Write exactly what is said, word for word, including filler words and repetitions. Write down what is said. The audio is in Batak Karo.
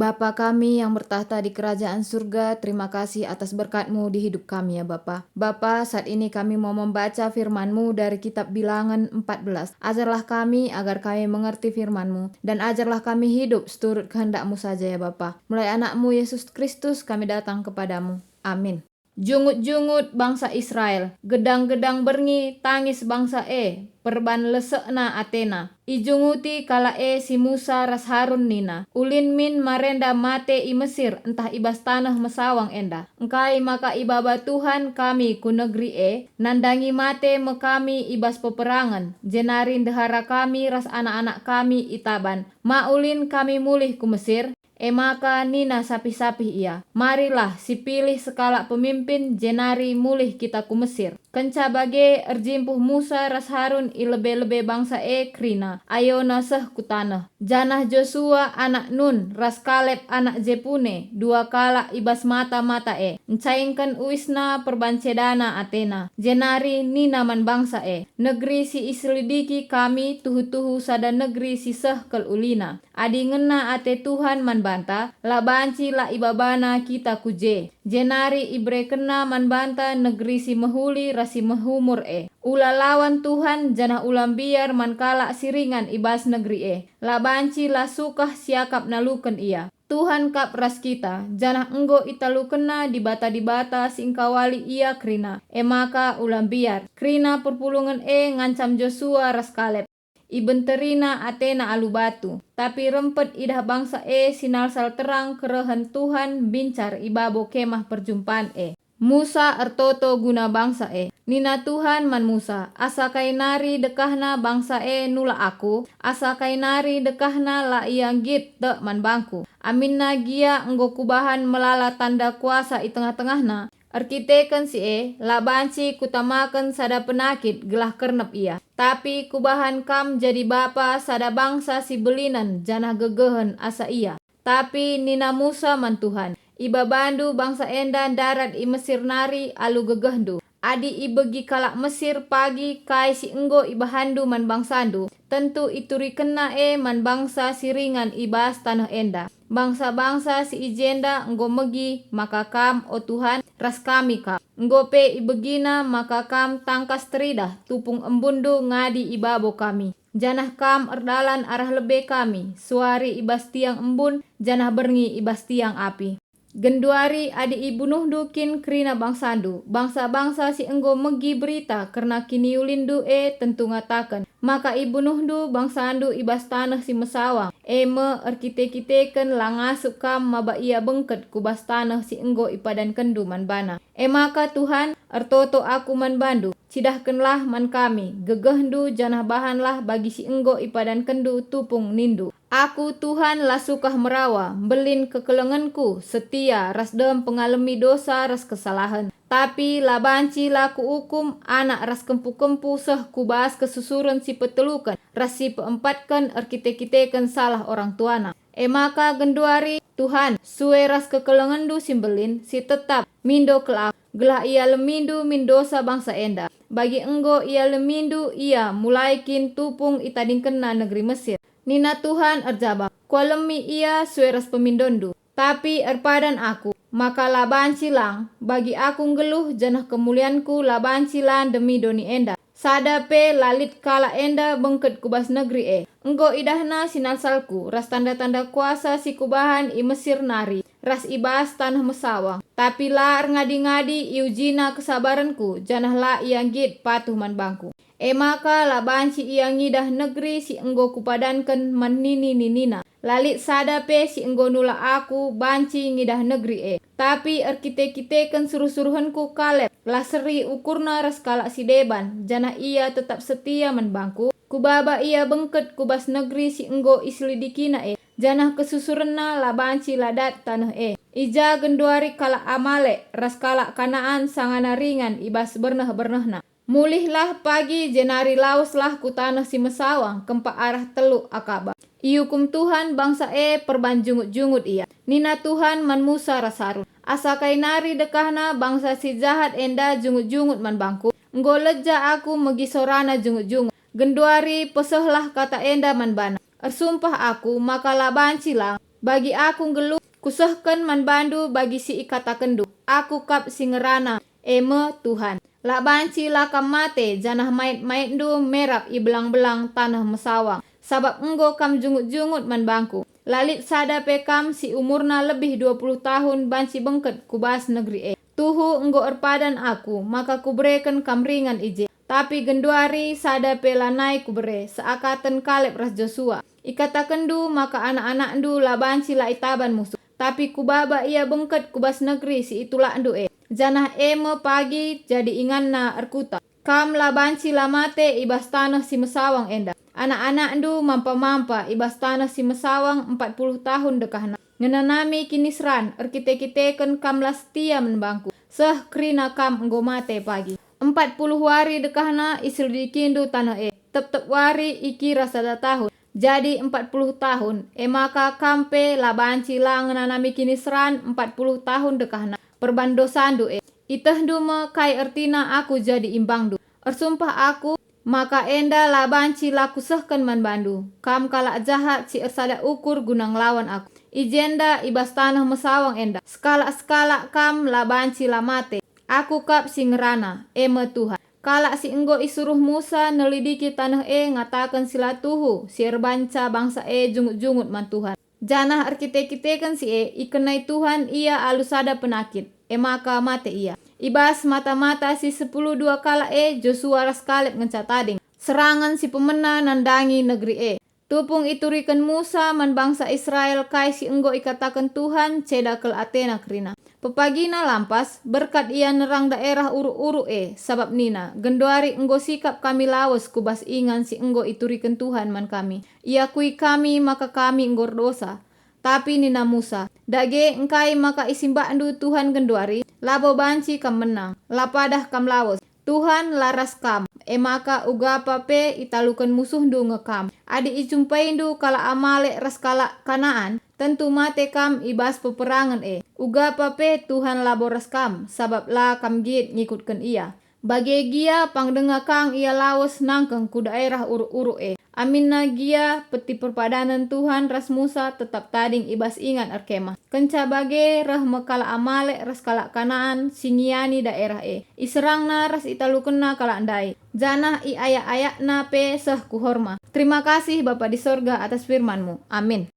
Bapa kami yang bertakhta di kerajaan surga, terima kasih atas berkat-Mu di hidup kami, ya Bapa. Bapa, saat ini kami mau membaca firman-Mu dari kitab Bilangan empat belas. Ajarlah kami agar kami mengerti firman-Mu, dan ajarlah kami hidup seturut kehendak-Mu saja, ya Bapa. Melalui Anak-Mu, Yesus Kristus, kami datang kepada-Mu. Amin. Jungut-jungut bangsa Israel, gedang-gedang berngi tangis bangsa e, perban lesekna atena. Ijunguti kalak e si Musa ras Harun nina, "Ulin min marenda mate i Mesir ntah i bas taneh mesawang enda. Engkai maka ibaba Tuhan kami ku negeri e? Nandangi mate me kami i bas peperangen, jenari ndehara kami ras anak-anak kami itaban. Ma ulin kami mulih ku Mesir?" E maka nina sapih-sapih ia, "Marilah, sipilih sekalak pemimpin, jenari mulih kita ku Mesir." Kenca bage erjimpuh Musa ras Harun i lebe-lebe bangsa e kerina, ayona seh ku taneh. Janah Josua anak Nun ras Kaleb anak Jepune, dua kalak i bas mata-mata e, ncaingken uisna perban cedana atena, jenari nina man bangsa e, "Negeri si iselidiki kami tuhu-tuhu sada negeri si seh kal ulina. Adi ngena ate Tuhan man banta, la banci la ibabana kita ku je, jenari iberekenNa man banta negeri si mehuli ras si mehumur e. Ula lawan Tuhan, janah ula mbiar man kalak si ringan i bas negeri e. La banci la sukah siakap naluken ia. Tuhan kap ras kita, janah enggo italukenNa dibata-dibata si engkawali ia kerina, e maka ula mbiar." Kerina perpulungen e ngancam Josua ras Kaleb. Ibenterina atena alu batu, tapi rempet idah bangsa e sinalsal terang kerehen Tuhan mbincar i babo Kemah Perjumpan e. Musa ertoto guna bangsa e. Nina Tuhan man Musa, "Asa kai nari dekahna bangsa e nulak Aku? Asa kai nari dekahna la ia nggit tek man bangKu? Aminna gia enggo Kubahan melala tanda kuasa i tengah-tengahna. Erkiteken si e, la banci Kutamaken sada penakit gelah kernep ia, tapi Kubahan kam jadi bapa sada bangsa si belinen janah gegehen asa ia." Tapi nina Musa man Tuhan, "Ibabandu bangsa enda ndarat i Mesir nari alu gegehndu. Adi ibegi kalak Mesir pagi kai si enggo ibahanndu man bangsandu, tentu iturikenna e man bangsa si ringan i bas taneh enda. Bangsa-bangsa si i jenda enggo megi maka Kam, o Tuhan, ras kami kap. Enggo pe ibegina maka Kam tangkas teridah tupung embunndu ngadi i babo kami, janah Kam erdalan arah lebe kami, suari i bas tiang embun, janah berngi i bas tiang api. Genduari adi ibunuhndu kin kerina bangsandu, bangsa-bangsa si enggo megi berita kerna kiniulinndu e tentu ngataken maka ibunuhndu bangsandu i bas taneh si mesawang, e me erkite-kiteken la ngasup Kam maba ia bengket ku bas taneh si enggo ipadankenndu man bana. E maka Tuhan, ertoto aku man bandu, cidahkenlah man kami gegehndu janah bahanlah bagi si enggo ipadankenndu tupung nindu, 'Aku, Tuhan, la sukah merawa, mbelin kekelengenku, setia ras dem pengalemi dosa ras kesalahen. Tapi la banci la kuukum anak ras kempu-kempu seh ku bas kesusuren si peteluken ras si peempatken erkite-kiteken salah orang tuana.' E maka genduari, Tuhan, sue ras kekelengenndu si mbelin, si tetap, mindo kal aku, gelah ialemindu min dosa bangsa enda, bagi enggo ialemindu ia mulai kin tupung itadingkenna negeri Mesir. Nina Tuhan erjabap, "Kualemi ia sue ras pemindonndu." Tapi erpadan aku, maka la banci lang, bagi aku nggeluh, janah kemulianku la banci la ndemi doni enda. Sada pe la lit kalak enda bengket ku bas negeri e. Enggo idahna sinalsalku ras tanda-tanda kuasa si kubahan i Mesir nari, ras i bas taneh mesawang. Tapi la erngadi-ngadi iujina kesabarenku, janah la ia nggit patuh man bangku. E maka la banci ia ngidah negeri si enggo kupadanken man nini-ninina. La lit sada pe si enggo nulak aku banci ngidah negeri e. Tapi erkite-kiteken suruh-suruhenku Kaleb, la seri ukurna ras kalak si deban, janah ia tetap setia man bangku, kubaba ia bengket ku bas negeri si enggo iselidikina e, janah kesusurenna la banci la dat taneh e. I ja genduari kalak Amalek ras kalak Kanaan sangana ringan i bas berneh-bernehna. Mulihlah pagi jenari laweslah ku taneh si mesawang kempak arah Teluk Akaba. Iukum Tuhan bangsa e perban jungut-jungut ia. Nina Tuhan man Musa ras Harun, "Asa kai nari dekahna bangsa si jahat enda jungut-jungut man bangku? Enggo leja aku megi sorana jungut-jungut." Genduari pesehlah kata enda man bana, "Ersumpah aku maka la banci lang, Bagi aku nggeluh, kusehken man bandu bagi si ikatakenndu, aku kap si ngerana, e me Tuhan. La banci la kam mate, janah mait-maitndu merap i belang-belang taneh mesawang, sabap enggo kam jungut-jungut man bangku. La lit sada pe kam si umurna lebih dua puluh tahun banci bengket ku bas negeri e. Tuhu enggo erpadan aku maka kubereken kam ringan i je, tapi genduari sada pe lanai kubere, seakaten Kaleb ras Josua. Ikatakenndu maka anak-anakndu la banci la itaban musuh, tapi kubaba ia bengket ku bas negeri si itulakndu e, janah e me pagi jadi inganna erkuta. Kam la banci la mate i bas taneh si mesawang enda. Anak-anakndu mampa-mampa i bas taneh si mesawang empat puluh tahun dekahna, ngenanami kiniseran, erkite-kiteken kam la setia man bangku, seh kerina kam enggo mate pagi. Empat puluh wari dekahna iselidikindu taneh e, tep-tep wari ikira sada tahun, jadi empat puluh tahun, e maka kam pe la banci la ngenanami kiniseran empat puluh tahun dekahna perban dosandu e. Itehndu me kai ertina aku jadi imbangndu. Ersumpah aku maka enda la banci la kusehken man bandu, kam kalak jahat si ersada ukur guna ngelawan aku. I jenda, i bas taneh mesawang enda, sekalak-sekalak kam la banci la mate. Aku kap si ngerana, e me Tuhan. Kalak si enggo isuruh Musa nelidiki taneh e ngataken si la tuhu si erbanca bangsa e jungut-jungut man Tuhan, janah erkite-kiteken si e ikenai Tuhan ia alu sada penakit, e maka mate ia. I bas mata-mata si sepuluh dua kalak e, Josua ras Kaleb ngenca tading serangen si pemena nandangi negeri e. Tupung ituriken Musa man bangsa Israel kai si enggo ikataken Tuhan, ceda kal atena kerina. Pepagina lampas, berkat ia nerang daerah uruk-uruk e, sabap nina, "Genduari enggo sikap kami lawes ku bas ingan si enggo ituriken Tuhan man kami. Iakui kami maka kami enggo erdosa. Tapi nina Musa, 'Dage engkai maka isimbakndu Tuhan genduari? Labo banci kam menang, la padah kam lawes. Tuhan la ras kam, e maka ugapa pe italuken musuhndu nge kam. Adi ijumpaindu kalak Amalek ras kalak Kanaan, tentu mate kam i bas peperangen e. Ugapa pe Tuhan labo ras kam, sabap la kam nggit ngikutken ia.' Bage gia pang denga kang ia lawes nangkeng ku daerah uruk-uruk e. Aminna gia Peti Perpadanen Tuhan ras Musa tetap tading i bas ingan erkemah. Kenca bage reh me kalak Amalek ras kalak Kanaan si ngiani daerah e. Iserangna ras italukenna kalak ndai, janah iayak-ayakna pe seh ku Horma. Terima kasih, Bapa di sorga, atas firman-Mu. Amin.